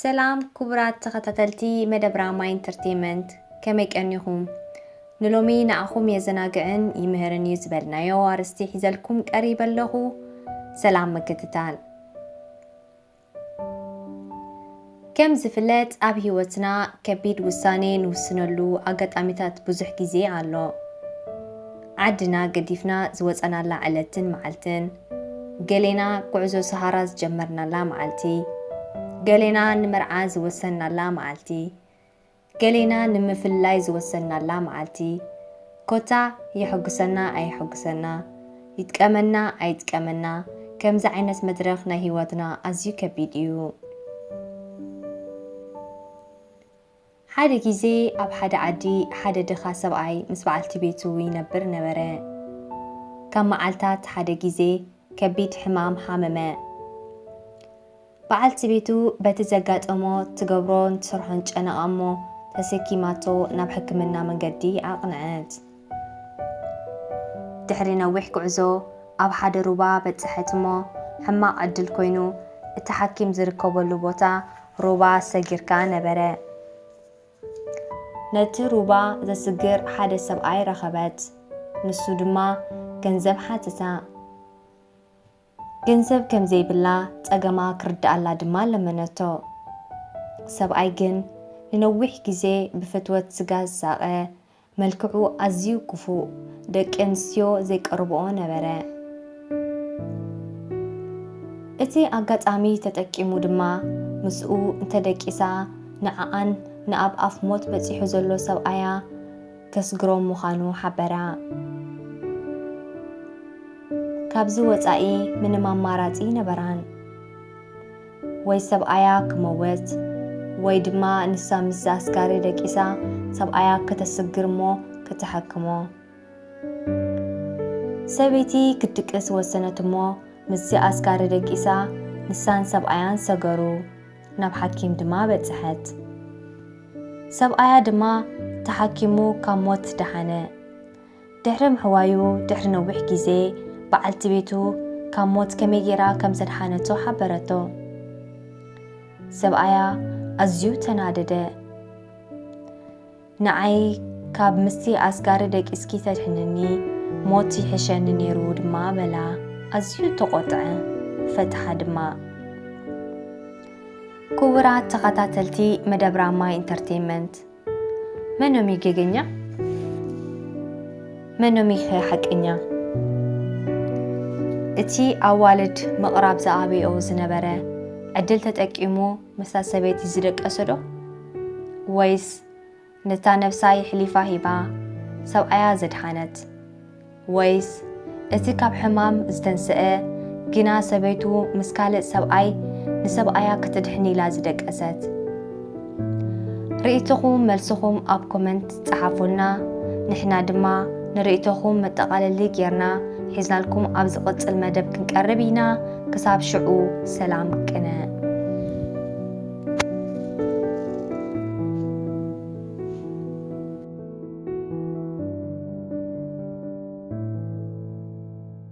ሰላም ክቡራት ተኸታተልቲ መደብ ራማ ኢንተርቴይንመንት፣ ከመይ ቀኒኹም? ንሎሚ ንዓኹም የዘናግዕን ይምህርን እዩ ዝበልናዮ ኣርእስቲ ሒዘልኩም ቀሪበ ኣለኹ። ሰላም ምክትታል። ከም ዝፍለጥ ኣብ ህይወትና ከቢድ ውሳኔ ንውስነሉ ኣጋጣሚታት ብዙሕ ግዜ ኣሎ። ዓድና ገዲፍና ዝወጸናላ ዕለትን መዓልትን፣ ገሌና ጉዕዞ ሰሃራ ዝጀመርናላ መዓልቲ፣ ገሌና ንመርዓ ዝወሰንናላ መዓልቲ፣ ገሌና ንምፍልላይ ዝወሰንናላ መዓልቲ፣ ኮታ የሐጉሰና ኣየሐጉሰና፣ ይጥቀመና ኣይጥቀመና፣ ከምዚ ዓይነት መድረኽ ናይ ህይወትና ኣዝዩ ከቢድ እዩ። ሓደ ግዜ ኣብ ሓደ ዓዲ ሓደ ድኻ ሰብኣይ ምስ በዓልቲ ቤቱ ይነብር ነበረ። ካብ መዓልታት ሓደ ግዜ ከቢድ ሕማም ሓመመ። በዓልቲ ቤቱ በቲ ዘጋጠሞ ትገብሮን ትሰርሖን ጨነቓ እሞ ተሰኪማቶ ናብ ሕክምና መንገዲ ኣቕንዐት። ድሕሪ ነዊሕ ጉዕዞ ኣብ ሓደ ሩባ በጽሐት እሞ ሕማቕ ዕድል ኮይኑ እቲ ሓኪም ዝርከበሉ ቦታ ሩባ ሰጊርካ ነበረ። ነቲ ሩባ ዘስግር ሓደ ሰብኣይ ረኸበት። ንሱ ድማ ገንዘብ ሓተታ። ገንዘብ ከም ዘይብላ ጸገማ ክርድኣላ ድማ ለመነቶ። ሰብኣይ ግን ንነዊሕ ግዜ ብፍትወት ስጋ ዝሳቐ፣ መልክዑ ኣዝዩ ክፉእ፣ ደቂ ኣንስትዮ ዘይቀርብኦ ነበረ። እቲ ኣጋጣሚ ተጠቂሙ ድማ ምስኡ እንተደቂሳ ንዓኣን ንኣብ ኣፍ ሞት በጺሑ ዘሎ ሰብኣያ ከስግሮም ምዃኑ ሓበራ። ካብዚ ወጻኢ ምንም ኣማራጺ ነበራን። ወይ ሰብኣያ ክመወት ወይ ድማ ንሳ ምስዚ ኣስጋሪ ደቂሳ ሰብኣያ ከተስግር እሞ ከተሓክሞ። ሰበይቲ ክትድቅስ ወሰነት እሞ ምስዚ ኣስጋሪ ደቂሳ ንሳን ሰብኣያን ሰገሩ። ናብ ሓኪም ድማ በጽሐት። ሰብኣያ ድማ ተሓኪሙ ካብ ሞት ደሓነ። ድሕሪ ምሕዋዩ ድሕሪ ነዊሕ ግዜ በዓልቲ ቤቱ ካብ ሞት ከመይ ጌራ ከም ዘድሓነቶ ሓበረቶ። ሰብኣያ ኣዝዩ ተናደደ። ንዓይ ካብ ምስቲ ኣስጋሪ ደቂስኪ ተድሕንኒ ሞት ይሕሸኒ ነይሩ ድማ በላ። ኣዝዩ ተቖጥዐ፣ ፈትሓ ድማ። ክቡራት ተኸታተልቲ መደብ ራማ ኢንተርቴይንመንት፣ መኖም እዩ ጌገኛ? መኖም ይኸ ሓቀኛ? እቲ ኣዋልድ ምቕራብ ዝኣበዮ ዝነበረ ዕድል ተጠቂሙ ምስታ ሰበይቲ ዝደቀሰ ዶ? ወይስ ነታ ነብሳ የሕሊፋ ሂባ ሰብኣያ ዘድሓነት? ወይስ እቲ ካብ ሕማም ዝተንስአ ግና ሰበይቱ ምስ ካልእ ሰብኣይ ንሰብኣያ ክትድሕን ኢላ ዝደቀሰት? ርእይቶኹም መልስኹም ኣብ ኮመንት ጸሓፉልና። ንሕና ድማ ንርእይቶኹም መጠቓለሊ ጌርና ሒዝናልኩም ኣብ ዝቕጽል መደብ ክንቀርብ ኢና። ክሳብ ሽዑ ሰላም ቅነ።